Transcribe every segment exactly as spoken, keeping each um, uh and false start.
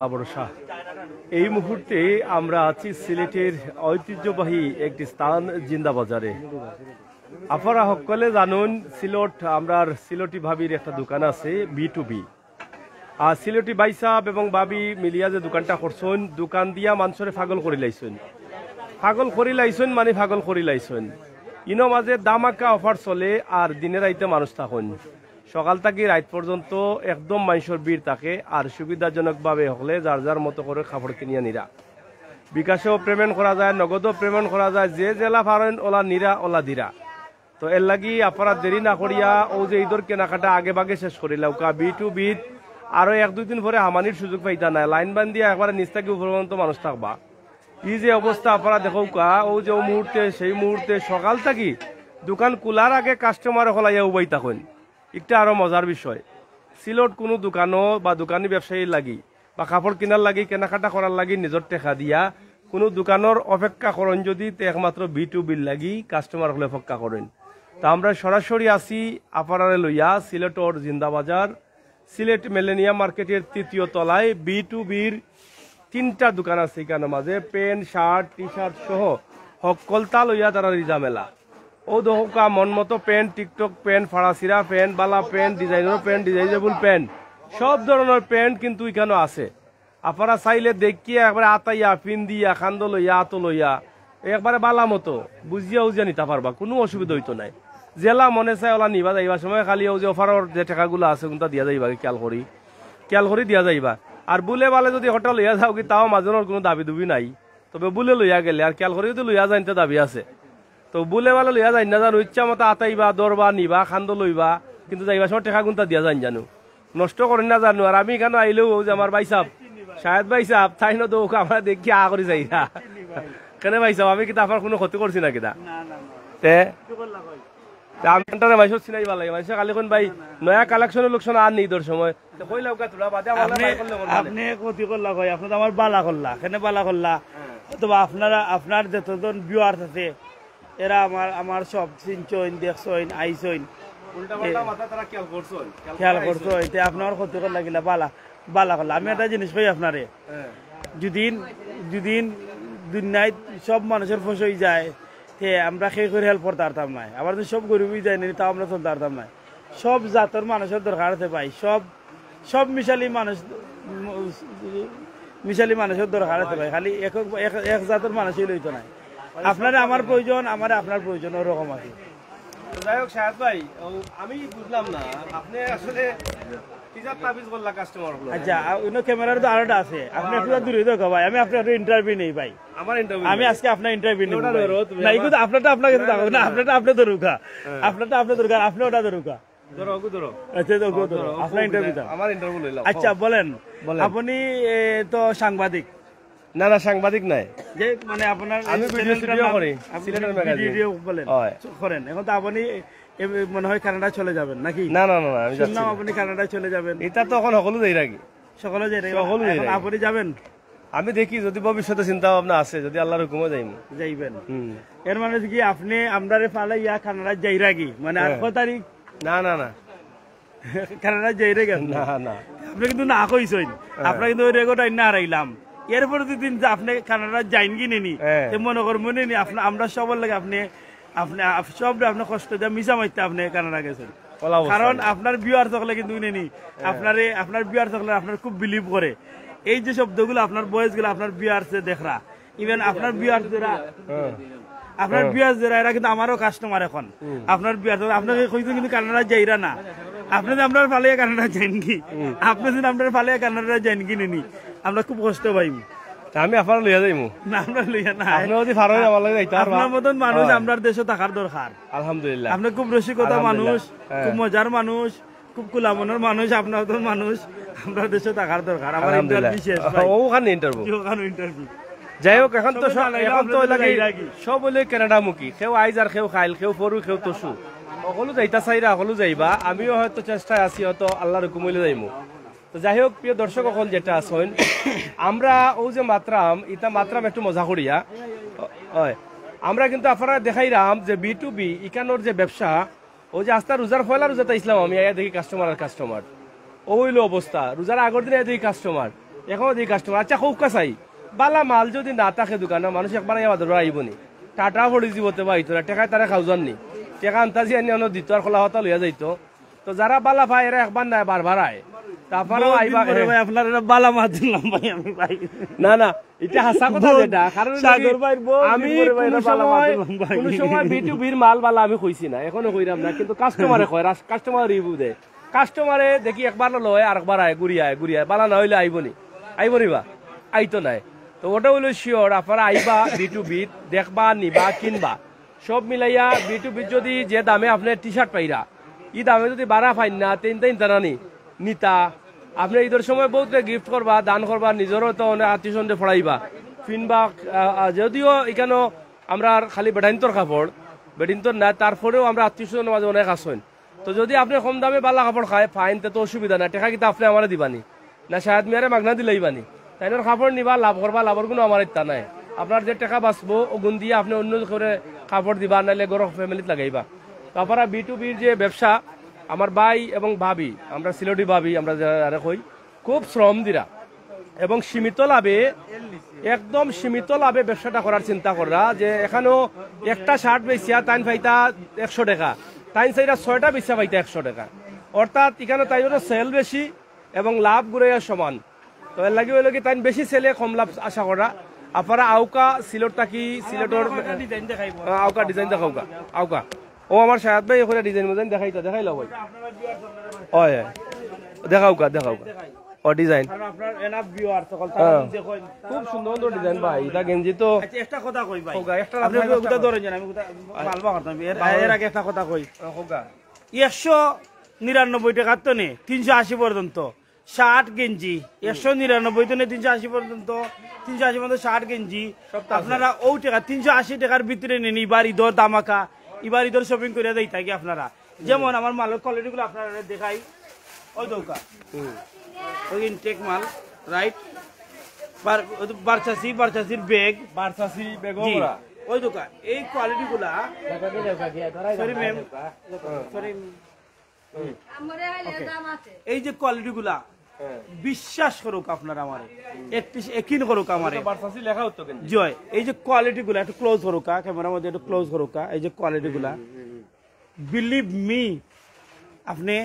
ভরসা। এই মুহূর্তে আমরা আছি সিলেটের ঐতিহ্যবাহী একটি স্থান জিন্দাবাজারে। আপনারা সকলে জানইন, সিলেট, আমরার সিলেটি ভাবির একটা দোকান আছে, বি টু বি। আর সিলেটি ভাই সাহেব এবং ভাবি মিলিয়া যে দোকানটা করছইন, দোকান দিয়া মানষরে পাগল করি লাইছইন, পাগল করি লাইছইন, মানে পাগল করি লাইছইন। ইনো মাঝে দামাকা অফার চলে, আর দিনে রাইতে মানুষ থাকইন। সকাল থাকি রাইত পর্যন্ত একদম মানষর ভিড় থাকে, আর সুবিধাজনকভাবে হকলে যার যার মতো করে কাপড় কিনিয়া নিরা। বিকাশেও পেমেন্ট করা যায়, নগদও পেমেন্ট করা যায়, যে যেলা পারইন ওলা নিরা, ওলা দিরা। তো এর লাগি আপনারা দেরি না করিয়া অউ যে ইদর কেনাকাটা আগে ভাগে শেষ করি লাউক্কা। বি টু বিত আরো এক দুই দিন পরে হামানির সুযোগ পাইতা নায়, লাইন বান্ধিয়া একবারে নিচ থাকি উপর পর্যন্ত মানুষ থাকবা। ই যে অবস্থা আপনারা দেখউক্কা, অউ যে অউ মুহূর্তে সেই মুহূর্তে সকাল থাকি দোকান খুলার আগে কাস্টমার হকল আইয়া উবাই থাকইন। একটা আরো মজার বিষয়, সিলেট কুনু দোকানো বা দোকানি ব্যবসায়ীর লাগি বা কাপড় কিনার লাগি, কেনাকাটা করার লাগি নিজর টেকা দিয়া কুনু দোকানর অপেক্ষা করইন যদি, তে একমাত্র বি টু বির লাগি কাস্টমার হকলে অপেক্ষা করইন। তা আমরা সরাসরি আছি আপনারারে লইয়া সিলেটর জিন্দাবাজার, সিলেট মিলেনিয়াম মার্কেটের তৃতীয় তলায় বি টু বির তিনটা দোকান আছে। ইখানর মাঝে প্যান্ট, শার্ট, টি শার্ট সহ হকলতা লইয়া তারা রিজামেলা। অউ দেখউক্কা, মন মতো প্যান্ট, টিকটক প্যান্ট, ফাড়াছিরা প্যান্ট, বালা pant, designer pant, designable pant, সব ধরনর প্যান্ট কিন্তু ইখানো আছে। আপনারা চাইলে দেখিয়া একবারে আতাইয়া, পিন্দিয়া, কান্দো লইয়া, আতো লইয়া, একবারে বালা মতো বুঝিয়া উজিয়া নিতা পারবা, কুনু অসুবিধা অইতো নায়। যেলা মনে চায় ওলা নিবা, যাইবার সময় খালি অউ যে অফারর যে টেকাগুলা আছে, কুনতা দিয়া যাইবা, খেয়াল করি, খেয়াল করি দিয়া যাইবা। আর ভুলে ভালে যদি হকলতা লইয়া যাওগি, তাও মাজনর কুনু দাবি দুবি নাই। তবে ভুলে লইয়া গেলে আর খেয়াল করি যদি লইয়া যাইন, তে দাবি আছে। তো ভুলে ভালে লইয়া যাইন না জানু, ইচ্ছা মতো আতাইবা, ধরবা, নিবা, কান্দো লইবা, কিন্তু যাইবার সময় টেকা কুনতা দিয়া যাইন জানু, নষ্ট করইন না জানু। আর আমি ইখানো আইলেও অউ যে আমার ভাই সাহেব, শাহেদ ভাই সাহেব, তাইন দেখউক্কা, আমরা দেখি আ করি যাইরা। কেনে ভাই সাহেব, আমি কিতা আপনার কুনু ক্ষতি করছি না কিতা? তে তে আমি এনতারে মানষে চিনাইবার লাগি, মানষে খালি কইন ভাই, নয়া কালেকশন উলেকশন আর নি ইদর সময়। তে কইলাউক্কা থুড়া বাদে আমার আপনে, বার করলে বলবা নে। আপনে ক্ষতি করলা কই, আপনে তো আমার বালা করলা, কেনে বালা করলা? অথবা আপনারা, আপনার যতজন ভিউয়ার্স আছে, এরা আমার, আমার সব চিনছইন, দেখছইন, আইছইন। উল্টা পাল্টা মাথা তারা খেয়াল করছইন, খেয়াল করছইন, তে আপনার ক্ষতি করলা কিলা, বালা, বালা করলা। আমি একটা জিনিস কই আপনারে, যুদিন, যুদিন দুনিয়াত সব মানষর ফসই যায়, তে আমরা কেউর হেল্প করতা পারতাম নায়। আবার যদি সব গরিব অই যায় নি, তাও আমরা চলতা পারতাম নায়। সব জাতর মানষর দরকার আছে ভাই, সব, সব মিশালি মানুষ, মিশালি মানষর দরকার আছে ভাই। খালি এক, এক, এক জাতর মানুষ অইলে অইতো নায়। আপনারে আমার প্রয়োজন, আমারে আপনার প্রয়োজন, ওরকম আর কি। তো যাই হোক, শাহেদ ভাই, ও, আমি বুঝলাম না, আপনে আসলে কিজাত তাবিজ করলা কাস্টমার অকলরে? আচ্ছা, আ, অন্য ক্যামেরার তো আরোটা আছে, আপনে একটু দূরে দেখো ভাই, আমি আপনার ইন্টারভিউ নেই ভাই। আমার ইন্টারভিউ আমি নেই। আজকে আপনার ইন্টারভিউ নেই ওটা ভাই। ধরো তুমি, না, আমার এগুলো তো আপনারটা আপনার কাছে আমার থাকো না, না। আপনারটা আপনি ধরুকা, হ্যাঁ। আপনারটা আপনি ধরুকা, আপনি ওটা ধরুকা। ধরো, ওগু ধরো। আচ্ছা, তো ওগু ও, ধরো, ধরো, আপনার ওগু ইন্টারভিউ ধরো। দাও। আমার ইন্টারভিউ লইলাম। আচ্ছা, বলেন। বলেন। আপনি, এ, তো সাংবাদিক। না, না, সাংবাদিক নাই। যে, মানে, আপনার আমি এই ভিডিও চ্যানেলটার সিডিও নাম, করি, আপনি সিলেটের ম্যাগাজিন। ভিডিও বলেন, হয়। করেন। এখন তো আপনি, এ, মনে হয় কানাডা চলে যাবেন, নাকি? না, না, না, না, আমি যাচ্ছি শুনলাম না। আপনি কানাডায় চলে যাবেন। এটা তো এখন সকলো যাইরাগি। সকলো যাইরাগি। সকলো এখন যাইরাগি। আপনি যাবেন? আমি দেখি যদি ভবিষ্যতে চিন্তা ভাবনা আছে, যদি আল্লাহর হুকুমে যাইমু। যাইবেন। হুম। এর মানে কি আপনি আমরারে ফালাইয়া কানাডা যাইরাগি? মানে, আর হ্যাঁ। কয় তারিখ? না, না, না। কানাডা যাইরাগি আপনি? না, না। আপনি কিন্তু না কইছইন। হ্যাঁ। আপনার কিন্তু ওই রেকর্ড আইন না হারাইলাম। এরপরে দুই দিন যে আপনি কানাডা যাইন কি নেনি? হ্যাঁ। তে মনে করবো নেনি, আপনা-, আমরা সবার লাগে আপনি, আপনি, আপ-, সব আপনি কষ্ট দিয়ে মিছা মাইতে আপনি কানাডা গেছেন। ওলা অবস্থা কারণ নেই। আপনার ভিউয়ার থাকলে কিন্তু নেনি, হ্যাঁ। আপনারে, আপনার ভিউয়ার থাকলে আপনার খুব বিলিভ করে। এই যে শব্দগুলো, আপনার ভয়েসগুলো, আপনার ভিউয়ার্সে দেখরা, ইভেন আপনার ভিউয়ার্স যারা, হ্যাঁ। আপনার হ্যাঁ। ভিউয়ার্স যারা, এরা কিন্তু আমারও কাস্টমার এখন। হুম। আপনার ভিউয়ার্স, আপনাকে কইতে কিন্তু কানাডা যাইরা না। আপনি যে আপনার ফালিয়া কানাডা যাইন কি? হুম। আপনি যদি আপনার ফালিয়া কানাডা যাইন কি নেনি? আমরা খুব কষ্ট পাইমু। তা আমি আপনার লইয়া যাইমু। না, আমরা লইয়া না। আপনি যদি ফারোয় আমার লগে যাইতা পারবা। আপনার মতন মানুষ হ্যাঁ। আমরার দেশে থাকার দরকার। আলহামদুলিল্লাহ। আপনি খুব রসিকতা আলহামদুলিল্লাহ। মানুষ, হ্যাঁ। খুব মজার মানুষ। খুব খোলা মনর মানুষ, আপনার মতন মানুষ আমরার দেশে থাকার দরকার। আমার আলহামদুলিল্লাহ। ইন্টারভিউ শেষ ভাই। ও-, ওখানে ইন্টারভিউ। জি, ওখানে ইন্টারভিউ। যাই হোক, এখন তো সব সব, জানাইলাম, এখন তো আপনাদের লাগি যাইরা কি? সব অইলে কানাডা মুখী। কেউ আইজ আর কেউ কাইল, কেউ পরু, কেউ তসু। সকলো যাইতা চাইরা, সকলো যাইবা। আমিও হয়তো চেষ্টায় আছি, হয়তো আল্লাহর হুকুম অইলে যাইমু। তো যাই হোক, প্রিয় দর্শক অকল যেটা আছইন, আমরা অউ যে মাতরাম, ইটা মাতরাম একটু মজা করিয়া। অয়, আমরা কিন্তু আপনারারে দেখাইরাম যে বি টু বি ইখানর যে ব্যবসা, অউ যে আস্তা রোজার পয়লা রোজাত আইছলাম আমি, আইয়া দেখি কাস্টমার আর কাস্টমার। অউ অইলো অবস্থা, রোজার আগর দিন আইয়া দেখি কাস্টমার। এখনো দেখি কাস্টমার। আচ্ছা, কউক্কা চাই, বালা মাল যুদি না থাকে দোকানো, মানুষ একবার আইয়া বাজারো আইবো নি? টাটা পড়ি যিবো তে বা আইতো না, টেকায় তারে খাওজার নি। টেকা আন্তাজি আনি অনো দিতো আর খোলা পাতা লইয়া যাইতো। তো যারা বালা পায়, এরা একবার নায়, বারবার আয়। তা আপনারাও বহুত দিন আইবা। পরে ভাই, আপনার এটা বালা মাছ দিলাম ভাই আমি ভাই। না, না, ইটা হাছা কথা। বহুত যেটা, কারণ সাগর ভাইর বহুত দিন আমি পরে ভাই কোনো এটা বালা মাছ সময়, দিলাম ভাই। কোনো সময় বি টু বির মাল বালা আমি কইছি না, এখনো কইরাম না, কিন্তু কাস্টমারে কয়, কাস্টমার রিভিউ দেয়। কাস্টমারে দেখি একবার লয়, আরেকবার আয়, ঘুরি আয়, ঘুরি আয়, বালা না অইলে আইবো নি? আইবো নি বা? আইতো নায়। তো ওটা অইলো শিওর, আপনারা আইবা বি টু বিত, দেখবা, নিবা, কিনবা, সব মিলাইয়া বি টু বিত যুদি যে দামে আপনে টি শার্ট পাইরা, ই দামে যুদি বারা পাইন না, তিন তিন তারা নি নিতা, আপনে ইদর সময় বউতরে গিফট করবা, দান করবা, নিজরও তো অনেক আত্মীয় স্বজনরে ফড়াইবা, ফিনবা। আহ, আহ, যদিও ইকানো আমরার খালি বেটাইন্তর কাপড়, বেটিন্তর না, তারপরেও আমরা আত্মীয় স্বজনর মাঝে অনেক আছইন। তো যুদি আপনে কম দামে বালা কাপড় খায়, পাইন, তে তো অসুবিধা না, টেকা কিতা আপনে আমারে দিবানি? না শাহেদ মিয়ারে মাগনা দিলাইবানি? তাইনর কাপড় নিবা, লাভ করবা, লাভর কোনো আমার ইচ্ছা নাই। আপনার যে টেকা বাঁচবো, ওগুন দিয়া আপনে অন্য করে কাপড় দিবা, নাইলে গরম ফ্যামিলিত লাগাইবা। তো আপনারা বি টু বির যে ব্যবসা, আমার ভাই এবং ভাবি, আমরা সিলেটি ভাবি, আমরা যারা, যারা কই, খুব শ্রম দিরা এবং সীমিত লাভে, একদম সীমিত লাভে ব্যবসাটা করার চিন্তা কররা, যে এখানো একটা শার্ট বেচিয়া তাইন পাইতা একশো টেকা, তাইন চাইরা ছয়টা বেচিয়া পাইতা একশো টেকা। অর্থাৎ এখানো তাইনরও সেল বেশি এবং লাভ ঘুরাইয়া সমান। তো এর লাগি অইলো কি, তাইন বেশি সেলে কম লাভ আশা কররা। আপনারা আউক্কা সিলেট থাকি, সিলেটর, আহ, আউক্কা ডিজাইন দেখাউক্কা, আউক্কা। ও আমার শাহেদ ভাই, ওখানে ডিজাইন মিজাইন দেখাইতা, দেখাইলাও ভাই। ওই, ওই। দেখাউক্কা, দেখাউক্কা। ও ডিজাইন। কারণ আপনার enough viewer সকল, তারা হ্যাঁ। দেখইন। খুব সুন্দর সুন্দর ডিজাইন ভাই, ইটা গেঞ্জি তো। আচ্ছা, একটা কথা কই ভাই। কউক্কা, একটা আপনি কথা ওগুলা ধরেন যেন, আমি ওগুলা মালবা করতাম। এর, এর আগে একটা কথা কই। কউক্কা। একশো নিরানব্বই টেকার তো নে, তিনশো আশি পর্যন্ত। শার্ট, গেঞ্জি, একশো নিরানব্বই তো নে, তিনশো আশি পর্যন্ত, তিনশো আশি পর্যন্ত শার্ট, গেঞ্জি। সব তো আছে। আপনারা ও টেকা, তিনশো আশি টেকার ভিতরে নেন, ইবার ইদর ধামাকা, ইবার ইদর শপিং করিয়া যাইতা গি আপনারা। যেমন আমার মালর কোয়ালিটিগুলা আপনারারে দেখাই, ওই দেউক্কা। ওই ইনটেক মাল, রাইট? বার-, ওই তো বারচাচি, বারচাচির ব্যাগ। বারচাচি ব্যাগও জি। করা। ওই দেউক্কা, এই কোয়ালিটিগুলা। Sorry, ma'am. সরি। এই যে কোয়ালিটিগুলা, হ্যাঁ। বিশ্বাস করউক্কা আপনারা আমারে, একটু একিন করউক্কা আমারে। বারচাচি লেখা উঠতো কিন্তু। জি অয়, এই যে কোয়ালিটিগুলা একটু ক্লোজ করউক্কা, ক্যামেরার মধ্যে একটু ক্লোজ করউক্কা, এই যে কোয়ালিটিগুলা। Believe me, আপনে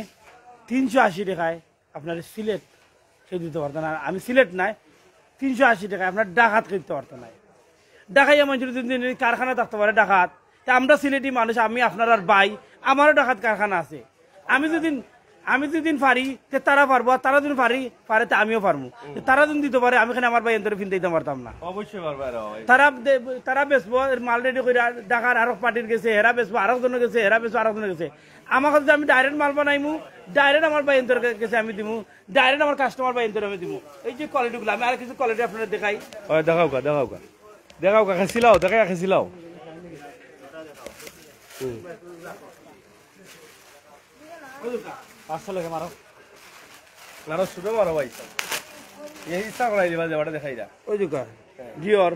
তিনশো আশি টেকায় আপনার সিলেট কেউ দিতে পারতো না। আর আমি সিলেট নায়, তিনশো আশি টেকায় আপনার ঢাকাত কেউ দিতে পারতো না। ঢাকাইয়া মানুষের যদি কারখানা থাকতে পারে ঢাকাত, তে আমরা সিলেটি মানুষ, আমি আপনারার ভাই, আমারও ঢাকাত কারখানা আছে। আমি যদি, আমি যদি পারি, তে তারা পারবো, আর তারা যদি পারি, পারে, তে আমিও পারমু। তে তারা যদি দিতে পারে, আমি কেনে আমার ভাইয়াইন্তরে ফিন্দাইতাম পারতাম না? অবশ্যই পারবা, এরা ভাই। তারা দে-, তারা বেচবো, এর মাল রেডি করিয়া ঢাকার আরক পার্টির গেছে, হেরা বেচবো, আরক জনের গেছে, হেরা বেচবো, আরক জনের গেছে। আমার কাছে আমি ডাইরেক্ট মাল বানাইমু, ডাইরেক্ট আমার ভাইয়াইন্তর গেছে আমি দিমু, ডাইরেক্ট আমার কাস্টমার ভাইয়াইন্তরে আমি দিমু। এই যে কোয়ালিটিগুলা, আমি আর কিছু কোয়ালিটি আপনারে দেখাই। ওই দেখাউক্কা, দেখাউক্কা। দেখাউক্কা, খেছিলাও, দেখাই খেছিলাও। হুম। পাঁচশো লেখা মারো। মারো, শুধু মারো ভাই। এই ইচ্ছা করাই দিবা যে ওটা দেখাই দা। ওই দেউক্কা, হ্যাঁ। Dior।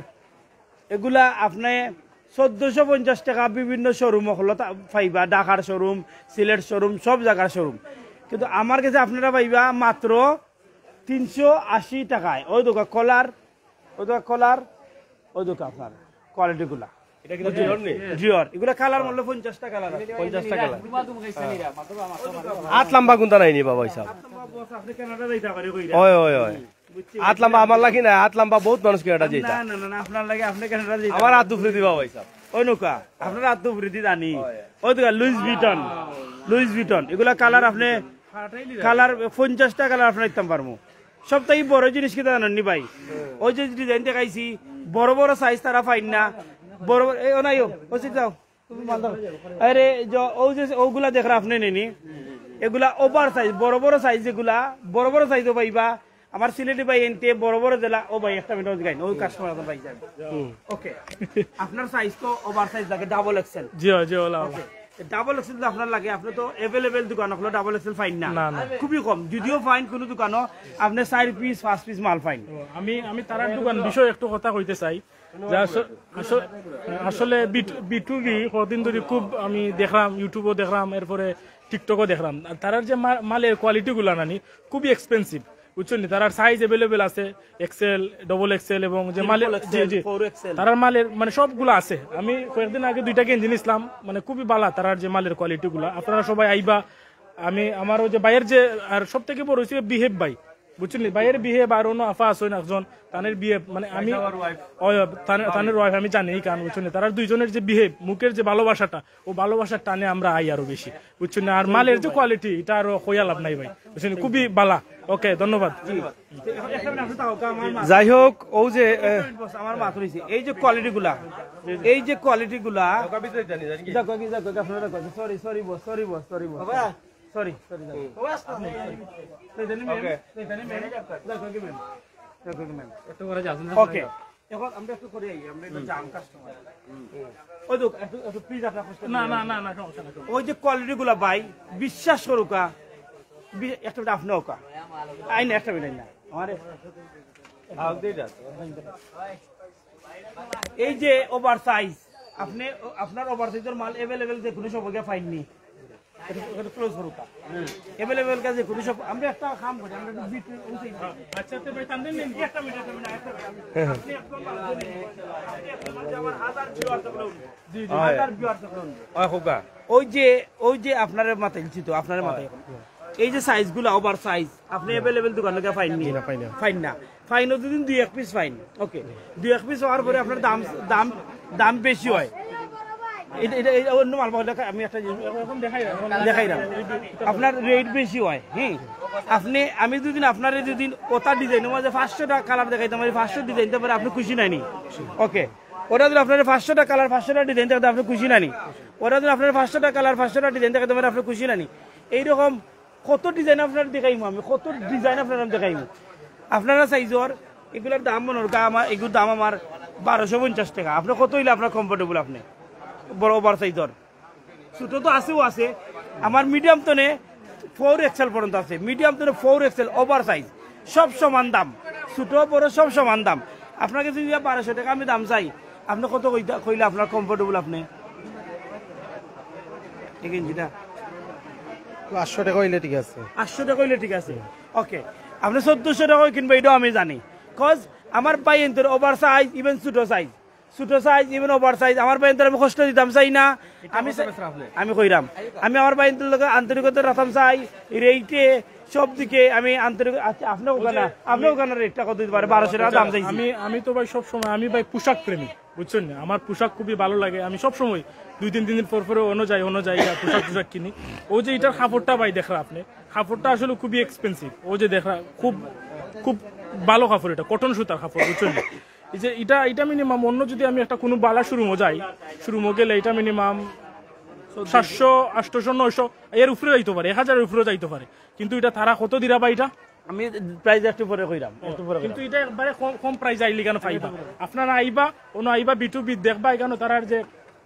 এগুলা আপনে চৌদ্দশো পঞ্চাশ টেকা বিভিন্ন শোরুম অকলো তা-, পাইবা, ঢাকার শোরুম, সিলেট শোরুম, সব জাগার শোরুম। কিন্তু আমার গেছে আপনারা পাইবা মাত্র তিনশো আশি টেকায়। ওই দেউক্কা কলার, ওই দেউক্কা কলার, ওই দেউক্কা আপনার কোয়ালিটিগুলা। এটা কিন্তু Dior নি? Dior। এগুলা কালার মূল্য পঞ্চাশটা কালার আছে। পঞ্চাশটা কালার। আত লাম্বা কুনটা নাই নি বাবা হিসাব? আত লাম্বা বস, আপনে কানাডা যাইতা পারে কইরা। ওই, ওই, ওই। বুঝছি। আত লাম্বা আমার লাগি না, আত লাম্বা বহুত মানুষ কানাডা যাইতা। না, না, না, না, আপনার লাগি, আপনে কানাডা যাইতা। আমার আত উপরে দিবা ভাই সাহেব। ওই নৌকা, আপনার আত উপরে দি জানি। ওই। ওই দেউক্কা, Louis Vuitton, Louis Vuitton। এগুলা কালার আপনে, কালার পঞ্চাশটা কালার আপনে দিতাম পারমু। সব থাকি বড় জিনিস কিতা জানইন নি ভাই? ওই যে ডিজাইন দেখাইছি, বড় বড় সাইজ তারা পাইন না। বড় বড়, এ, ও নাই, ও, ও সিট যাও। তুমি মাল ধরো। আরে, জ-, ও যে, ওগুলা দেখরা আপনে নেনি, এগুলা ওভার সাইজ, বড় বড় সাইজ যেগুলা, বড় বড় সাইজও পাইবা। আমার সিলেটি ভাইয়াইন্তে বড় বড় যেলা, ও ভাই, একটা মিনিট, ওই গাইন, ওই কাস্টমার এখন ভাই যান। হুম। ওকে। আপনার সাইজ তো ওভার সাইজ লাগে, ডাবল এক্সেল। জি, জি, ওলা, ওলা। ওকে। ডাবল এক্সেল যদি আপনার লাগে, আপনে তো অ্যাভেলেবল দোকান অকলো ডাবল এক্সেল পাইন না। না, না। খুবই কম। যদিও পাইন কোনো দোকানো, আপনে চাইর পিস, পাঁচ পিস মাল পাইন। ও, আমি, আমি তারার দোকান বিষয়ে একটু কথা কইতে চাই। যে আস-, আস-, আসলে বিট-, বি টু বি কদিন ধরি খুব আমি দেখরাম, YouTube-ও দেখরাম, এরপরে TikTok-ও দেখরাম। আর তারার যে মা-, মালের কোয়ালিটিগুলা নানি, খুবই এক্সপেন্সিভ। বুঝছইন নি? তারার সাইজ অ্যাভেলেবল আছে, এক্সেল, ডাবল এক্সেল এবং যে মালের, জি, জি, তারার মালের মানে সবগুলা আছে। আমি কয়েকদিন আগে দুইটা গেঞ্জি নিছিলাম, মানে খুবই বালা তারার যে মালের কোয়ালিটি গুলা। আপনারা সবাই আইবা। আমি আমার ওই যে ভাইয়ের যে, আর সব থেকে বড় হইছে বিহেভ ভাই, বুঝছইন নি? ভাইয়ের বিহেভ আর অন্য আফা আছইন একজন, তানের বিহেভ মানে আমি, ওই তান-, তানের ওয়াইফ আমি জানি এই কারণ, বুঝছইন নি? তারার দুইজনের যে বিহেভ, মুখের যে ভালোবাসাটা, ও ভালোবাসার টানে আমরা আই আরো বেশি, বুঝছইন নি? আর মালের যে কোয়ালিটি, এটা আরো কইয়া লাভ নাই ভাই, বুঝছইন নি? খুবই বালা। ওকে, ধন্যবাদ। যাই হোক, ও যে আমার মাত রইছে, এই যে কোয়ালিটি গুলা, এই যে কোয়ালিটি গুলা, sorry sorry boss, sorry boss, sorry boss, sorry sorry. Okay, এখন আমরা একটু করে আই, আমরা একটু জাম কাস্টমার। ওই দেখো, একটু একটু প্লিজ আপনার কষ্ট না, না, না, না, সমস্যা না, সমস্যা না। ওই যে কোয়ালিটি গুলা ভাই, বিশ্বাস করুকা, বি- একটা মিনিট আপনি ওকা, আইন একটা মিনিট না, আমার এই যে ওভার সাইজ, আপনি আপনার ওভার সাইজের মাল অ্যাভেলেবেল যে কোনো সময় পাইনি। এটা ক্লোজ করুকা, অ্যাভেলেবেল কাজে কোনো সব আমরা একটা কাম করি, আমরা একটু বিট উঠে আচ্ছা, তো ভাই, তানভীর নিন। একটা মিনিট, একটা মিনিট, একটা মিনিট। আপনি একদম ভালো করে নিন। আপনি একদম ভালো, আমার হাজার ভিউয়ার তখন জি, জি। হাজার ভিউয়ার তখন ওই যে, ওই যে আপনার মাথায় নিচ্ছি তো, আপনার মাথায় এখন। এই যে সাইজগুলা, ওভার সাইজ, আপনি অ্যাভেলেবেল দোকান থেকে পাইননি? জি, না, পাই না। পাইন না। পাইন দুদিন দুই এক পিস পাইন। ওকে। দুই এক পিস হওয়ার পরে আপনার দাম, দাম, দাম বেশি হয়। এটা, এটা, এটা অন্য মাল পাওয়া যায়। আমি একটা জিনিস এখন দেখাই, এখন দেখাইলাম। আপনার রেট বেশি হয়, হুম। আপনি, আমি দুদিন আপনারে দুদিন ওটা ডিজাইনের মাঝে পাঁচশোটা কালার দেখাইতাম পারি, পাঁচশো ডিজাইন দিতে পারে, আপনি খুশি নাইনি? ওকে। ওরা যদি আপনার পাঁচশোটা কালার, পাঁচশোটা ডিজাইন দেখাইতে আপনি খুশি নানি? ওরা যদি আপনার পাঁচশোটা কালার, পাঁচশোটা ডিজাইন দেখাইতে পারে, আপনি খুশি নানি? এইরকম কত ডিজাইন আপনার দেখাইমু আমি, কত ডিজাইন আপনার আমি দেখাইমু। আপনারা সাইজর এগুলার দাম মনে হয় আমার, এগুলোর দাম আমার বারোশো পঞ্চাশ টাকা। আপনি কত হইলে আপনার কমফোর্টেবল? আপনি বড় ওভার সাইজর, ছোট তো আছেও আছে, আমার মিডিয়াম তনে ফোর এক্সেল পর্যন্ত আছে, মিডিয়াম তনে ফোর এক্সেল ওভার সাইজ, সব সমান দাম, ছোট বড় সব সমান দাম। আপনার কাছে যদি বারোশো টাকা আমি দাম চাই, আপনি কত কইতা-, কইলে আপনার কমফোর্টেবল? আপনি এই গেঞ্জিটা আটশো টাকা হইলে ঠিক আছে। আটশো টাকা হইলে ঠিক আছে। ওকে, আপনি চোদ্দশো টাকা কিনবে, এটাও আমি জানি। কজ আমার ভাই এনতর ওভার সাইজ, ইভেন ছোট সাইজ, ছোট সাইজ, ইভেন ওভার সাইজ, আমার ভাই এনতর আমি কষ্ট দিতাম চাই না। আমি আমি কইরাম, আমি আমার ভাই এনতর লগে আন্তরিকতা রাখতাম চাই, রেটে সব দিকে আমি আন্তরিক। আচ্ছা, আপনি ওখানে, আপনি ওখানে রেটটা কত দিতে পারে? বারোশো টাকা দাম চাইছি। আমি, আমি তো ভাই সব সময়, আমি ভাই পোশাক প্রেমী, বুঝছইন নি? আমার পোশাক খুবই ভালো লাগে। আমি সব সময় দুই তিন, তিন দিন পর পরে অন্য যাই, অন্য যাই, আর পোশাক টোশাক কিনি। ও যে এটার কাপড়টা ভাই দেখরা আপনি, কাপড়টা আসলে খুবই এক্সপেন্সিভ। ও যে দেখরা খুব, খুব ভালো কাপড়, এটা কটন সুতার কাপড়, বুঝছইন নি? এই যে এটা, এটা মিনিমাম অন্য যদি আমি একটা কোনো বালা শোরুমও যাই, শোরুমও গেলে এটা মিনিমাম সাতশো, আটশোশো, নয়শো, এর উপরে যাইতে পারে, এক হাজারের উপরে যাইতে পারে। কিন্তু এটা তারা কত দিরা বা এটা? আমি প্রাইস একটু পরে কইরাম, একটু পরে কিন্তু কইরাম। এটা একবারে কম, কম প্রাইস আইলে কেন পাইবা? আপনারা আইবা, অন্য আইবা, বি টু বি দেখবা, এখানে তারার যে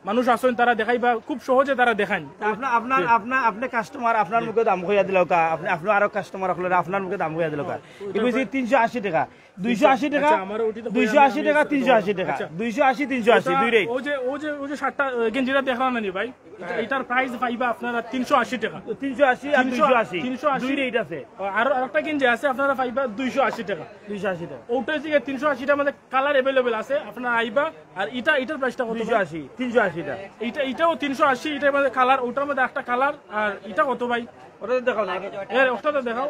মানুষ আছেন, তারা দেখাইবা, খুব সহজে তারা দেখান। আপনার, আপনার, আপনার, আপনি কাস্টমার, আপনার মুখে দাম কইয়া দিল কা, আপনি, আপনার আরো কাস্টমার হকলে আপনার মুখে দাম কইয়া দিল কা। ই কইছি তিনশো আশি টাকা, দুইশো আশি টাকা, আচ্ছা, আমার ওটি তো দুইশো আশি টাকা, তিনশো আশি টাকা, আচ্ছা। দুইশো আশি, তিনশো আশি, দুই রেট। ওই যে, ওই যে, ওই যে শার্টটা, আহ, গেঞ্জিটা দেখলাম না নি ভাই? এটা, এটার প্রাইস পাইবা আপনারা তিনশো আশি টাকা। তিনশো আশি আর তিনশো, দুইশো আশি, তিনশো আশি। দুই রেট আছে। আর আরেকটা গেঞ্জি আছে, আপনারা পাইবা দুইশো আশি টাকা। দুইশো আশি টাকা। ওটা হচ্ছে গিয়ে তিনশো আশি টার মধ্যে কালার অ্যাভেলেবল আছে, আপনারা আইবা। আর এটা, এটার প্রাইসটা কত ভাই? দুইশো আশি, তিনশো আশি টাকা। এটা, এটাও তিনশো আশি, এটার মধ্যে কালার, ওটার মধ্যে একটা কালার। আর এটা কত ভাই? ওটা তো দেখাও না। এর ওটা তো দেখাও।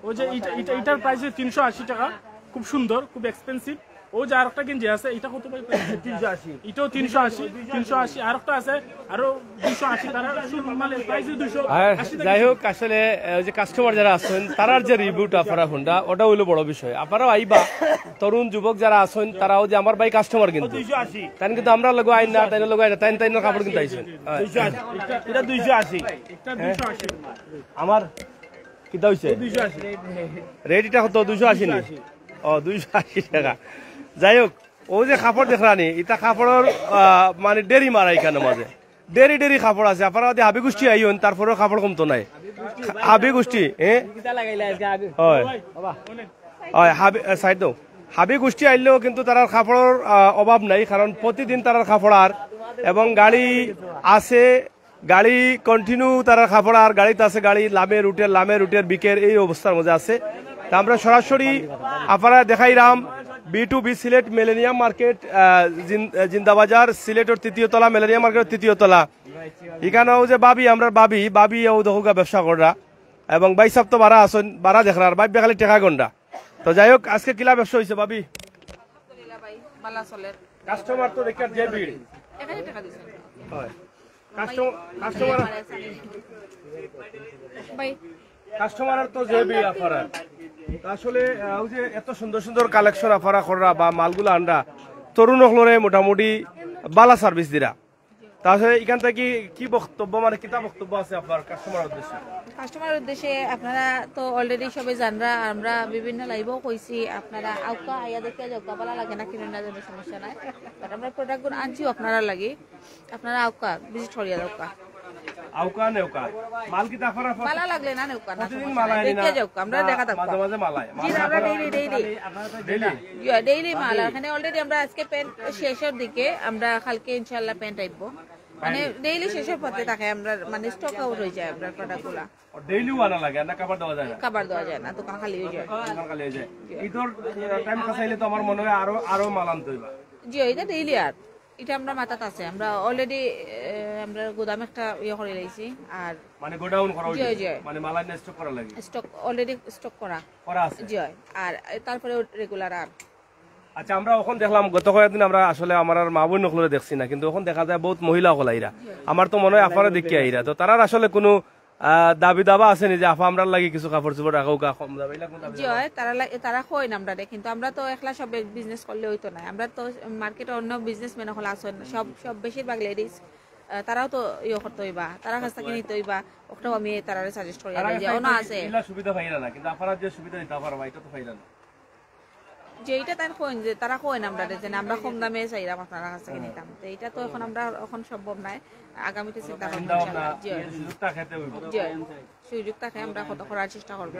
ওই যে এটা, এটা, এটার প্রাইস তিনশো আশি টাকা, খুব সুন্দর, খুব এক্সপেন্সিভ। ও যে আরেকটা গেঞ্জি আছে, এটা কত ভাই? তিনশো আশি। এটাও তিনশো আশি, তিনশো আশি। আরেকটা আছে, আরো দুইশো আশি। তারা শুরু মানে প্রাইস দুইশো আশি টাকা। যাই হোক, আসলে আহ, ওই যে কাস্টমার যারা আছেন, তারার যে রিভিউটা আপনারা হুনরা, ওটা হইলো বড় বিষয়। আপনারাও আইবা, তরুণ যুবক যারা আছেন, তারাও যে আমার ভাই কাস্টমার কিন্তু দুইশো আশি। তাই কিন্তু আমরা লোক আইন না, তাই লোক আইন না, তাই তাই কাপড় কিন্তু আইছেন। হ্যাঁ। দুইশো আশি। এটা দুইশো আশি। এটা দুইশো আশি। আমার কিতা হইছে? দুইশো আশি। রেট এটা কত? দুইশো আশি নি? দুইশো আশি। ও, দুইশো আশি টাকা। যাই হোক, ও যে কাপড় দেখরানি, এটা কাপড়ের, আহ, মানে ডেরি মারা এখানে মাঝে। ডেরি ডেরি কাপড় আছে। আপনারা যদি হাবি গোষ্ঠী আইন, তারপরেও কাপড় কমতো নাই। হাবি গোষ্ঠী, হ্যাঁ? কিতা লাগাইলা আজকে হাবি? হয়। বাবা। হয়, হাবি, আহ, সাইড দাও। হাবি গোষ্ঠী আইলেও কিন্তু তারার কাপড়ের, আহ, অভাব নাই, কারণ প্রতিদিন তারার কাপড় আর এবং গাড়ি আছে, গাড়ি কন্টিনিউ তারার কাপড় আর গাড়িত আছে, গাড়ি লামে রুটের, লামে রুটের বিকের এই অবস্থার মধ্যে আছে। তা আমরা সরাসরি আপনারা দেখাইরাম B two B Sylhet millennium market, আহ, জিন-, আহ, জিন্দাবাজার, সিলেটর তৃতীয় তলা, মিলেনিয়াম মার্কেটর তৃতীয় তলা। ইখানও যে ভাবি, আমরার ভাবি, ভাবি ও দেখউক্কা ব্যবসা কররা, এবং ভাইসাব তো বারা আছইন, বারা দেখরা, আর ভাবি খালি টেকা গন্ডা। তো যাই হোক, আজকে কিলা ব্যবসা অইছে ভাবি? আলহামদুলিল্লাহ ভাই, ভালা চলের। কাস্টমার তো দেখার যে ভিড়। এখানে টেকা দিছেন। হয়। কাস্টম-, কাস্টমার, ভাই। কাস্টমারর তো যে ভিড় আফারার। তা আসলে, আহ, ওই যে এত সুন্দর সুন্দর কালেকশন আফারা কররা বা মালগুলা আনরা, তরুণ অকলরে মোটামুটি ভালা সার্ভিস দিরা। তা আসলে ইখান থাকি কি বক্তব্য, মানে কিতা বক্তব্য আছে আপনার কাস্টমার উদ্দেশ্যে? কাস্টমার উদ্দেশ্যে আপনারা তো অলরেডি সবে জানরা, আমরা বিভিন্ন লাইভেও কইছি, আপনারা আউক্কা আইয়া দেখিয়া যাউক্কা, ভালা লাগে না কিনো না জানো সমস্যা নাই, বাট আমরা প্রোডাক্টগুলো আনছি আপনারার লাগি, আপনারা আউক্কা ভিজিট করিয়া যাউক্কা। আউক্কা নেউক্কা, মাল কিতা আফার আফার? ভালা লাগলে না নেউক্কা, না প্রতিদিন সমস্যা মাল নাই, আনি না? দেখিয়া যাউক্কা, আমরা না, দেখা থাকবো। মাঝে মাঝে মাল আয়? জি, আমরা ডেইলি, ডেইলি। ডেইলি? ডেইলি মাল। এখানে অলরেডি আমরা আজকে প্যান্ট শেষের দিকে, আমরা কালকে ইনশাআল্লাহ প্যান্ট আইবো। মানে ডেইলি শেষের পথে থাকে, আমরা মানে স্টক আউট হয়ে যায় আমরা প্রোডাক্টগুলা। ও, ডেইলিও আনা লাগে, আর না কভার দেওয়া যায় না? কভার দেওয়া যায় না, দোকান খালি হয়ে যায়। দোকান খালি হয়ে যায়। জি। ঈদর, আহ, টাইম কাছাইলে তো আমার মনে হয় আরো, আরো মাল আনতে হইবা। জি, এটা ডেইলি আর এটা আমরা মাথাত আছে, আমরা অলরেডি আমরা গুদাম একটা ইয়ে করে লাইছি। আর মানে গোডাউন করা জি, হইছে? জি। মানে মাল আইনা স্টক করা লাগে? স্টক, অলরেডি স্টক করা। করা আছে? জি, আর তারপরে রেগুলার আর। আচ্ছা, আমরা অখন দেখলাম, গত কয়েকদিন আমরা আসলে আমরার মা বইন অকলরে দেখছি না, কিন্তু অখন দেখা যায় বহুত মহিলা অকল আইরা। আমার তো মনে হয় আফারে দেখিয়া আইরা। তো তারার আসলে কোনো, আহ, দাবি দাবা আছে নি যে আফা আমরার লাগি কিছু কাপড় চোপড় রাখউক্কা কম দামে, এলা কোনো দাবি জি দাবা? হয়, তারা লা-, তারা কইন আমরারে, কিন্তু আমরা তো একলা সব বিজনেস করলে হইতো না। আমরা তো মার্কেটে অন্য বিজনেসম্যান অকল আছইন, সব, সব বেশিরভাগ লেডিজ, আহ, তারাও তো ইয়ে করতে হইবা, তারার কাছ থাকি নিতে হইবা, ওটাও আমি তারারে সাজেস্ট করি তারার যে কাছে অন্য তো আছে। ইলা সুবিধা পাইরা না, কিন্তু আফারা যে সুবিধা দিতা পারবা, এটা তো পাইরা না। যে এটা তার কইন যে তারা কইন আমরারে যে আমরা কম দামে চাইরাম আপনারার কাছ থাকি নিতাম, তো এটা তো অখন আমরা অখন সম্ভব নায়, আগামীতে চিন্তা করবো চিন্তা ভাবনা, ইনশাআল্লাহ। জি। এই সুযোগটা খেতে হইব। জি, সুযোগ থাকে আমরা কত করার চেষ্টা করবো।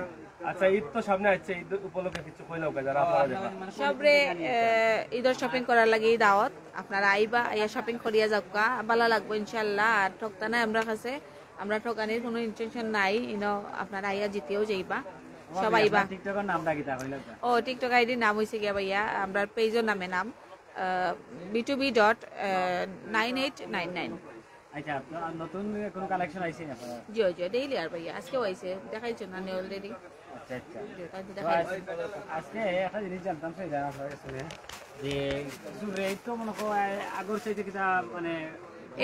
আচ্ছা, ঈদ তো সামনে আসছে, ঈদ উপলক্ষে কিছু কইলাউক্কা যারা আফারা দেখরা? সবরে, আহ, ঈদর শপিং করার লাগি দাওয়াত, আপনারা আইবা, আইয়া শপিং করিয়া যাউক্কা, ভালা লাগবো ইনশাআল্লাহ। আর ঠকতা নাই আমরার কাছে, আমরা ঠকানির কোনো ইন্টেনশন নাই, ইনো আপনারা আইয়া জিতিয়াও যাইবা, সব আইবা। আপনার টিকটকের নামটা কিতা কইলাউক্কা? ও, টিকটক আইডির নাম হইছে গিয়া ভাইয়া, আমরার পেজর নামে নাম, আহ, B two B dot nine eight nine nine. আচ্ছা, তো আর নতুন কোনো কালেকশন আইছে নি আপনার? জি, জি, ডেইলি আর ভাইয়া, আজকেও আইছে, দেখাইছো না নি অলরেডি? আচ্ছা, আচ্ছা। জি, তাই তো তো দেখাইছি। আজ-, আজকে একটা জিনিস জানতাম চাই, জানা হয়ে গেছে যে কিছু রেট তো মনে হয় আগর চাইতে কিতা মানে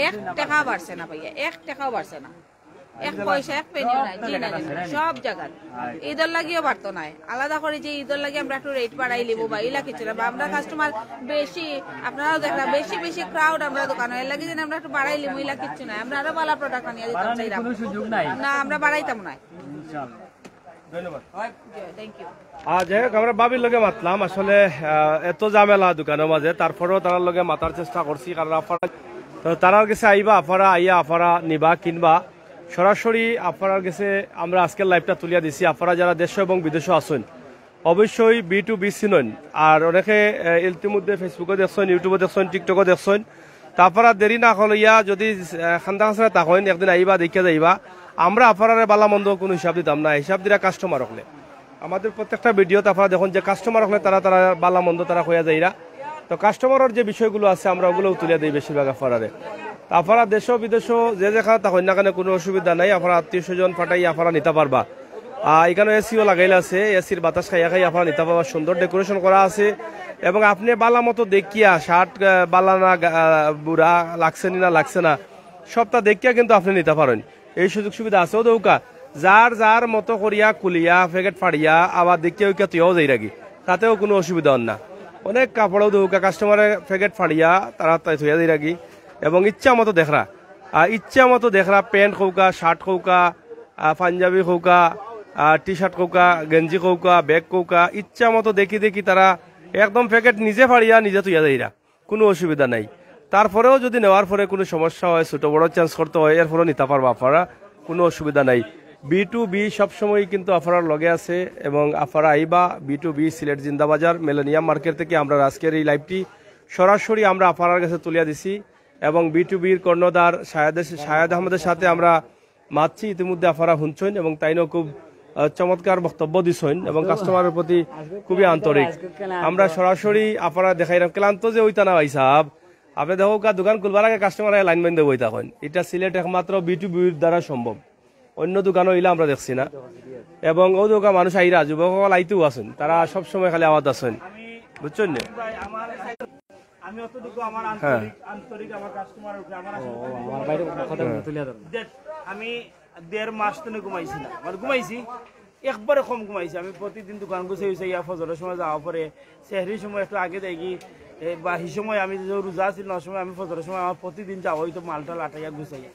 এক টেকাও বাড়ছে না ভাইয়া, এক টেকাও বাড়ছে না, এক পয়সা এক পেনিও নাই। জি না, জি না, সব জাগাত। ঈদর লাগিও বাড়তো নায়, আলাদা করি যে ঈদর লাগি আমরা একটু রেট বাড়াইলিমু বা ইলা কিচ্ছু না, বা আমরা কাস্টমার বেশি, আপনারাও দেখরা বেশি বেশি ক্রাউড আমরা দোকানো, এর লাগি যেন আমরা একটু বাড়াইলিমু ইলা কিচ্ছু নাই, আমরা আরো ভালা প্রোডাক্ট আনিয়া দিতাম বাড়ানোর চাইরাম। কোনো সুযোগ নাই। না, আমরা বাড়াইতাম না। ইনশাআল্লাহ। ধন্যবাদ। জি, থ্যাংক ইউ। আর যাই হোক, আমরা ভাবির লগে মাতলাম, আসলে, আহ, এত ঝামেলা দোকানর মাঝে, তারপরেও তারার লগে মাতার চেষ্টা করছি, কারণ আফারা, তো তারার গেছে আইবা, আফারা আইয়া আফারা নিবা, কিনবা। সরাসরি আফারার গেছে আমরা আজকের লাইভটা তুলিয়া দিছি। আফারা যারা দেশো এবং বিদেশো আছইন, অবশ্যই বি টু বি চিনইন। আর অনেকে, আহ, ইতিমধ্যে Facebook-ও দেখছইন, YouTube-ও দেখছইন, TikTok-ও দেখছইন, তা আফারা দেরি না করিয়া যদি, আহ, খান্দা খাসরা থাকইন, একদিন আইবা, দেখিয়া যাইবা। আমরা আফারারে ভালা মন্দ কোনো হিসাব দিতাম না, হিসাব দিরা কাস্টমার অকলে। আমাদের প্রত্যেকটা ভিডিওত আফারা দেখইন যে কাস্টমার অকলে তারা, তারা ভালা মন্দ তারা কইয়া যাইরা। তো কাস্টমারর যে বিষয়গুলো আছে আমরা ওগুলোও তুলিয়া দেই বেশিরভাগ আফারারে। তো আফারা দেশো বিদেশো যে যেখানো থাকইন না কেনে কোনো অসুবিধা নাই, আফারা আত্মীয় স্বজন পাঠাইয়া আফারা নিতা পারবা। আহ, ইখানো এসিও লাগাইল আছে, এসির বাতাস খাইয়া খাইয়া আফারা নিতা পারবা, সুন্দর ডেকোরেশন করা আছে। এবং আপনে ভালা মতো দেখিয়া শার্ট, আহ, ভালা না, আহ, বুরা লাগছে নি না লাগছে না, সবটা দেখিয়া কিন্তু আপনে নিতা পারইন। এই সুযোগ সুবিধা আছে। ও দেউক্কা, যার যার মতো করিয়া খুলিয়া প্যাকেট ফাড়িয়া আবার দেখিয়া উকিয়া থইয়াও যাইরাগি, তাতেও কোনো অসুবিধা অর না। অনেক কাপড়ও দেউক্কা কাস্টমারে প্যাকেট ফাড়িয়া তারা তাই থইয়া যাইরাগি এবং ইচ্ছা মতো দেখরা, আর ইচ্ছা মতো দেখরা প্যান্ট কউক্কা, শার্ট কউক্কা, আহ, পাঞ্জাবি কউক্কা, আহ, টি শার্ট কউক্কা, গেঞ্জি কউক্কা, ব্যাগ কউক্কা, ইচ্ছা মতো দেখি দেখি তারা একদম প্যাকেট নিজে ফাড়িয়া নিজে থইয়া যাইরা, কোনো অসুবিধা নাই। তারপরেও যদি নেওয়ার পরে কোনো সমস্যা হয়, ছোটো বড়ো চেঞ্জ করতে হয়, এরপরেও নিতা পারবা আফারা, কোনো অসুবিধা নাই। বি টু বি সবসময় কিন্তু আফারার লগে আছে এবং আফারা আইবা। B two B Sylhet Zindabazar millennium market থেকে আমরা আজকের এই লাইভটি সরাসরি আমরা আফারার গেছে তুলিয়া দিছি এবং বি টু বির কর্ণধার শাহেদ, শাহেদ আহমদের সাথে আমরা মাতছি, ইতিমধ্যে আফারা হুনছইন এবং তাইনও খুব আহ, চমৎকার বক্তব্য দিছইন এবং কাস্টমারের প্রতি খুবই আন্তরিক। আমরা সরাসরি আপনারা দেখাইলাম, ক্লান্ত যে অইতা না ভাই সাহেব, আপনে দেখউক্কা, দোকান খুলবার আগে কাস্টমার লাইন বান্ধি বই থাকইন। ইটা সিলেট একমাত্র বি টু বির দ্বারা সম্ভব, অন্য দোকানও ইলা আমরা দেখছি না। এবং অউ দোকান মানুষ আইরা, যুবক অকল আইতেও আছইন, তারা সব সময় খালি আওয়াত আছইন, বুঝছইন না? ভাই, আমার আমি অতটুকু আমার আন্তরিক আন্তরিক আমার কাস্টমার উপরে আমার আসলে আমার বাইরে কথা তুলিয়া ধরো। যে আমি দেড় মাস তো ঘুমাইছি না, মানে ঘুমাইছি, একবারে কম ঘুমাইছি। আমি প্রতিদিন দোকান গুছাই গুছাই ইয়া ফজরের সময় যাওয়া পরে, সেহরির সময় একটু আগে দেখি, বা সেই সময় আমি যে রোজা আছি না, সময় আমি ফজরের সময় আমার প্রতিদিন যাওয়া হইতো মালটা লাটাইয়া গুছাইয়া।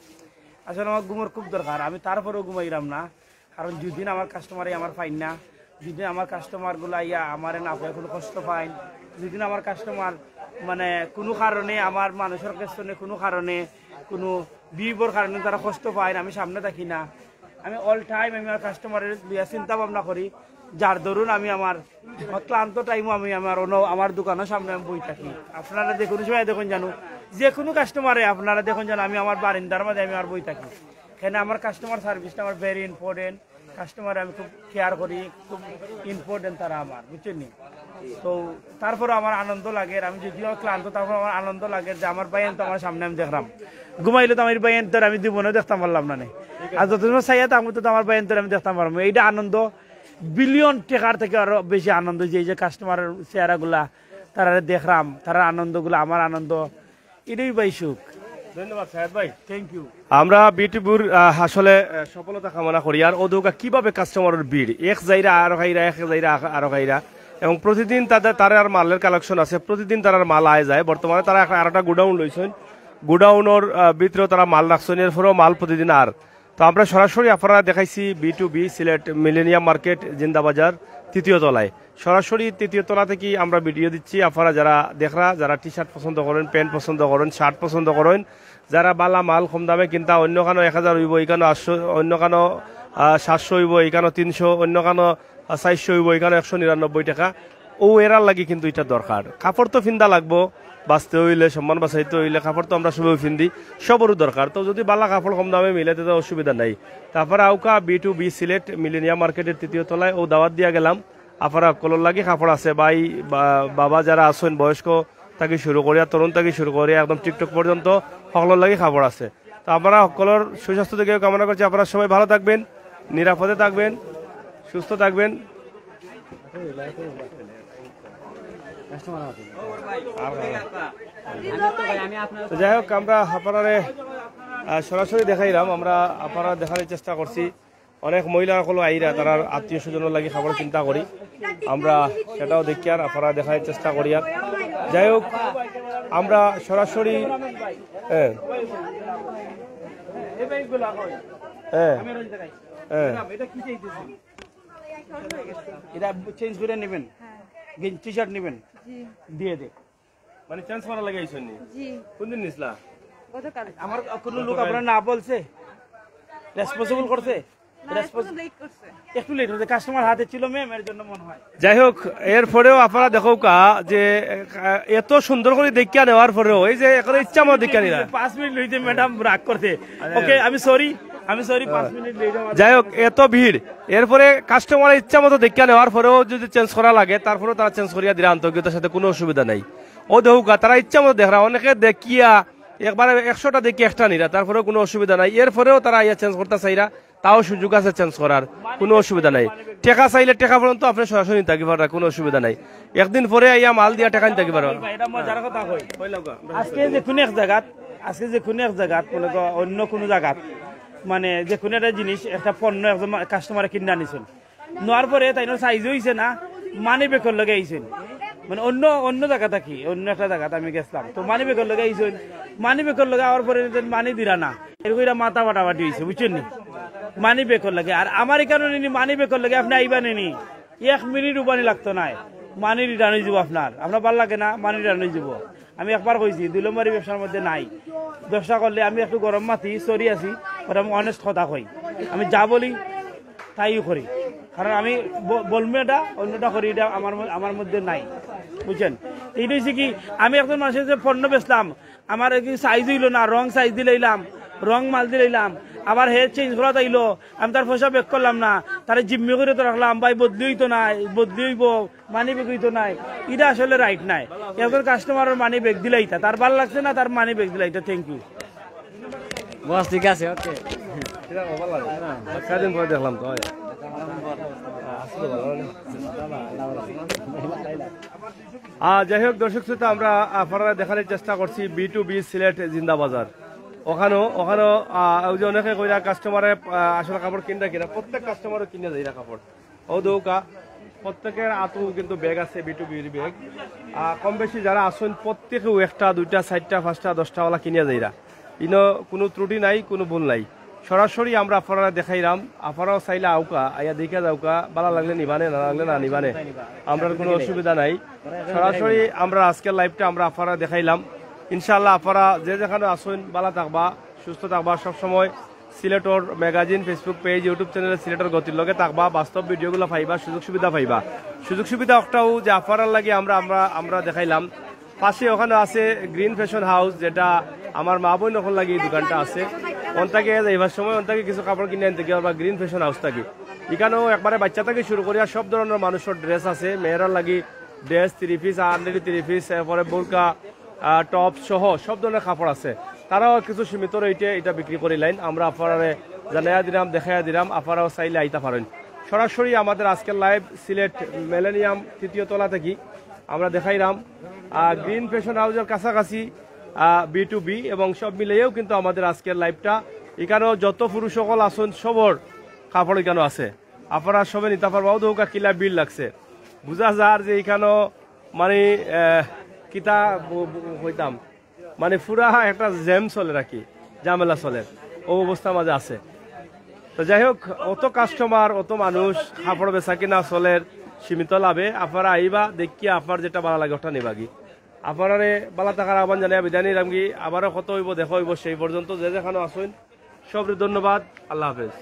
আসলে আমার ঘুমের খুব দরকার, আমি তারপরেও ঘুমাইলাম না। কারণ যদিন আমার কাস্টমারে আমার পাইন না, যদিন আমার কাস্টমার গুলা ইয়া আমারে না পায়, কোনো কষ্ট পাইন, যদিন আমার কাস্টমার মানে কোনো কারণে আমার মানুষের কাছে কোনো কারণে কোনো বিপর কারণে তারা কষ্ট পাইন, আমি সামনে থাকি না। আমি অল টাইম আমি আমার কাস্টমারের লইয়া চিন্তা ভাবনা করি, যার দরুন আমি আমার আমার ক্লান্ত টাইমও আমি আমার অন্য আমার দোকানের সামনে আমি বই থাকি। আপনারা যে কোনো সময় দেখুন জানো, যে কোনো কাস্টমারে আপনারা দেখুন জানো, আমি আমার বারিন্দার মধ্যে আমি আর বই থাকি। এখানে আমার কাস্টমার সার্ভিসটা আমার ভেরি ইম্পর্টেন্ট। কাস্টমার আমি খুব কেয়ার করি, খুব ইম্পর্টেন্ট তারা আমার, বুঝছেন নি? তো তারপরে আমার আনন্দ লাগে, আমি যদিও ক্লান্ত, তারপর আমার আনন্দ লাগে যে আমার ভাইয়াইন্তর আমার সামনে আমি দেখলাম। ঘুমাইলে তো আমার ভাইয়াইন্তর আমি জীবনেও দেখতাম পারলাম না নে। আর যত সময় চাইয়া থাকবো তো আমার ভাইয়াইন্তর আমি দেখতাম পারবো, এইটা আনন্দ। বিলিয়ন টেকার থেকে আরো বেশি আনন্দ যে এই যে কাস্টমারের চেহারাগুলা, তারারে দেখলাম, তারার আনন্দগুলা, আমার আনন্দ, এটাই ভাই সুখ। ধন্যবাদ সাহেব ভাই। Thank you. আমরা বি টু বির আহ, আসলে আহ, সফলতা কামনা করি। আর অউ দোকা কিভাবে কাস্টমারের ভিড়, এক যাইরা আরো খাইরা, এক যাইরা আ- আরো খাইরা, এবং প্রতিদিন তাদের তারার মালের কালেকশন আছে, প্রতিদিন তারার মাল আয় যায়। বর্তমানে তারা একটা আরোটা গোডাউন লইছইন, গোডাউনের আহ, ভিতরেও তারা মাল রাখছইন, এরপরেও মাল প্রতিদিন আর। তো আমরা সরাসরি আপনারা দেখাইছি B two B Sylhet millennium market Zindabazar তৃতীয় তলায়। সরাসরি তৃতীয় তলা থেকে আমরা ভিডিও দিচ্ছি। আপনারা যারা দেখরা, যারা টি শার্ট পছন্দ করেন, প্যান্ট পছন্দ করেন, শার্ট পছন্দ করেন, যারা বালা মাল কম দামে কিনতা, অন্য কানো এক হাজার অইবো, ইকানো আটশো, অন্য কানো আহ, সাতশো অইবো, ইকানো তিনশো, অন্য কানো আহ, চারশো অইবো, ইকানো একশো নিরানব্বই টাকা। অউ এরার লাগি কিন্তু ইটা দরকার। কাপড় তো ফিন্দা লাগবো, বাঁচতে অইলে, সম্মান বাঁচাইতে অইলে কাপড় তো আমরা সবেউ ফিন্দি, সবরউ দরকার। তো যদি বালা কাপড় কম দামে মিলে, তে তো অসুবিধা নাই। তারপরে আউক্কা বি টু বি সিলেট মিলেনিয়াম মার্কেটের তৃতীয় তলায় অউ দাওয়াত দিয়া গেলাম। আপনারা হকলর লাগি কাপড় আছে, ভাই বা-, বাবা যারা আছইন বয়স্ক থাকি শুরু করিয়া, তরুণ থাকি শুরু করিয়া একদম টিকটক পর্যন্ত হকলর লাগি কাপড় আছে। তো আপনারা হকলর সুস্বাস্থ্য দিকেও কামনা করছি। আপনারা সবাই ভালো থাকবেন, নিরাপদে থাকবেন, সুস্থ থাকবেন। তো যাই হোক, আমরা আপনারারে আহ, সরাসরি দেখাইলাম, আমরা আপনারারে দেখানোর চেষ্টা করছি। অনেক মহিলা হকল আইরা, তারার আত্মীয় স্বজনের লাগি কাপড় চিন্তা করি, আমরা সেটাও দেখিয়ার আপনারারে দেখার চেষ্টা করিয়ার। যাই হোক, আমরা সরাসরি হ্যাঁ হ্যাঁ হ্যাঁ এটা চেঞ্জ করে নেবেন, টি শার্ট নেবেন, দিয়ে দে। মানে চেঞ্জ করার লাগি আইছইন নি? জি। কোন দিন নিছলা? গতকাল। আমার কোনো লোক আপনার না বলছে, রেসপন্সিবল করছে? না, একটু লেট করছে। একটু লেট হচ্ছে, কাস্টমার হাতে ছিল ম্যাম, এর জন্য মনে হয়। যাই হোক, এরপরেও আপনারা দেখউক্কা যে আহ, এত সুন্দর করি দেখিয়া নেওয়ার পরেও এই যে একেবারে ইচ্ছা মতো দেখিয়া নিলা। পাঁচ মিনিট লইতে ম্যাডাম রাগ করতে। ওকে, আমি সরি, আমি সরি, পাঁচ মিনিট লেট হওয়ার যাই হোক, এত ভিড়, এরপরে কাস্টমার ইচ্ছা মতো দেখিয়া নেওয়ার পরেও যদি চেঞ্জ করা লাগে, তারপরেও তারা চেঞ্জ করিয়া দিরা আন্তরিকতার সাথে, কোনো অসুবিধা নাই। অউ দেখউক্কা, তারা ইচ্ছা মতো দেখরা, অনেকে দেখিয়া একবারে একশোটা দেখি একটা নিরা, তারপরেও কোনো অসুবিধা নাই। এরপরেও তারা আইয়া চেঞ্জ করতা চাইরা, তাও সুযোগ আছে চেঞ্জ করার, কোনো অসুবিধা নাই। টেকা চাইলে টেকা পর্যন্ত আপনে সরাসরি নিতা পাররা, কোনো অসুবিধা নাই। একদিন পরে আইয়া মাল দিয়া টেকা নিতা পাররা। এটা মজার কথা কই। আজকে যে কোনো এক জায়গাত, আজকে যে কোনো এক জায়গাত, মনে কর অন্য কোনো জায়গাত, মানে যে কোনো একটা জিনিস, একটা পণ্য একজন কাস্টমারে কিনে আনিছইন, নেওয়ার পরে তাইনর সাইজ অইছে না, মানি ব্যাগর লগে আইছইন, মানে অন্য অন্য জায়গা থাকি, অন্য একটা জায়গাত আমি গেছলাম, তো মানি ব্যাগর লগে আইছইন, মানি ব্যাগর লগে আওয়ার পরে মানি দিরা না, এরকম এরা মাথা ফাটাফাটি অইছে, বুঝছইন নি? মানি ব্যাগর লগে, আর আমার ইকানো নি মানি ব্যাগর লগে আপনে আইবা নি, এক মিনিট উবানি লাগতো নায়, মানি রিটার্ন অই যাইবো আপনার। আপনার ভালা লাগে না, মানি রিটার্ন অই যাইবো। আমি একবার কইছি, দুই নম্বরি ব্যবসার মধ্যে নাই। ব্যবসা করলে আমি একটু গরম মাতি, সরি আছি, but আমি অনেস্ট কথা কই। আমি যা বলি, তাই করি। কারণ আমি ব-, বলমু এটা, অন্যটা করি, এটা আমার ম-, আমার মধ্যে নাই, বুঝছইন? এইটা অইছে কি, আমি একজন মানুষের যে পণ্য বেচলাম, আমার কি সাইজ অইলো না, রং সাইজ দিলাইলাম, রং মাল দিলাইলাম, আবার হে চেঞ্জ করাত আইলো, আমি তার পয়সা ব্যাক করলাম না, তারে জিম্মি করি তো রাখলাম, ভাই বদলি অইতো নায়, বদলি অইবো, মানি ব্যাগ অইতো নায়, ইটা আসলে রাইট নায়। একজন কাস্টমারর মানি ব্যাগ দিলাইতা, তার ভালা লাগছে না, তার মানি ব্যাগ দিলাইতা। Thank you. বস, ঠিক আছে, ওকে। কদিন পরে দেখলাম তো। আহ, যাই হোক, দর্শক শ্রোতা, আমরা আপনারারে দেখানির চেষ্টা করছি বি টু বি সিলেট জিন্দাবাজার। ওখানো ওখানো আহ, ওই যে অনেকে কইরা কাস্টমারে আসলে কাপড় কিনরা কিনা, প্রত্যেক কাস্টমারও কিনে যাইরা কাপড়। ও দৌকা, প্রত্যেকের আতো কিন্তু ব্যাগ আছে, বি টু বির ব্যাগ। আহ, কম বেশি যারা আছইন, প্রত্যেকেউ একটা, দুইটা, চাইরটা, পাঁচটা, দশটা ওলা কিনিয়া যাইরা। ইনো কোনো ত্রুটি নাই, কোনো ভুল নাই। সরাসরি আমরা আপনারারে দেখাইরাম, আপনারাও চাইলে আউকা, আইয়া দেখিয়া যাউকা, ভালা লাগলে নিবানে, না লাগলে না নিবানে, আমরার কোনো অসুবিধা নাই। সরাসরি আমরা আজকের লাইভটা আমরা আপনারারে দেখাইলাম। ইনশাআল্লাহ আপনারা যে যেখানো আছইন, ভালা থাকবা, সুস্থ থাকবা, সবসময় সিলেটর ম্যাগাজিন, Facebook পেজ, YouTube চ্যানেলে সিলেটর গতির লগে থাকবা, বাস্তব ভিডিওগুলা পাইবা, সুযোগ সুবিধা পাইবা। সুযোগ সুবিধা একটাউ যে আপনারার লাগি আমরা আমরা আমরা দেখাইলাম। পাশে ওখানো আছে গ্রিন ফ্যাশন হাউস, যেটা আমার মা বইন অকলর লাগি এই দোকানটা আছে। অন থাকি যাইবার সময় অন থাকি কিছু কাপড় কিনে আনতে গিয়া আবার গ্রিন ফ্যাশন হাউস থাকি। ইখানো একবারে বাচ্চা থাকি শুরু করিয়া সব ধরনর মানুষর ড্রেস আছে, মেয়েরার লাগি ড্রেস, থ্রি পিস, আন্ডারি থ্রি পিস, এরপরে বোরকা, টপ সহ সব ধরনর কাপড় আছে। তারাও কিছু সীমিত রেটে ইটা বিক্রি করিলাইন। আমরা আপনারারে জানাইয়া দিরাম, দেখাইয়া দিরাম, আপনারাও চাইলে আইতা পারইন। সরাসরি আমাদের আজকের লাইভ সিলেট মিলেনিয়াম তৃতীয় তলা থাকি আমরা দেখাইরাম। আর গ্রিন ফ্যাশন হাউসর কাছাকাছি বি টু বি এবং সব মিলাইয়াউ কিন্তু আমাদের আজকের লাইভটা। ইখানো যত পুরুষ অকল আছইন সবর কাপড় ইখানো আছে, আপনারা সবে নিতা পারবা। ও দৌকা কিলা ভিড় লাগছে, বুঝা যার যে ইখানো মানে আহ, কিতা ব- ব- কইতাম, মানে পুরা একটা জ্যাম চলের আর কি, ঝামেলা চলের, ও অবস্থার মাঝে আছে। তো যাই হোক, অত কাস্টমার, অত মানুষ, কাপড় বেচা কিনা চলের সীমিত লাভে। আপনারা আইবা, দেখিয়া আপনার যেটা ভালা লাগে ওটা নিবাগি। আপনারারে ভালা থাকার আহ্বান জানাইয়া বিদায় নিরামগি। আবারও কথা অইবো, দেখা অইবো, সেই পর্যন্ত যে যেখানো আছইন সবরে ধন্যবাদ, আল্লাহ হাফেজ।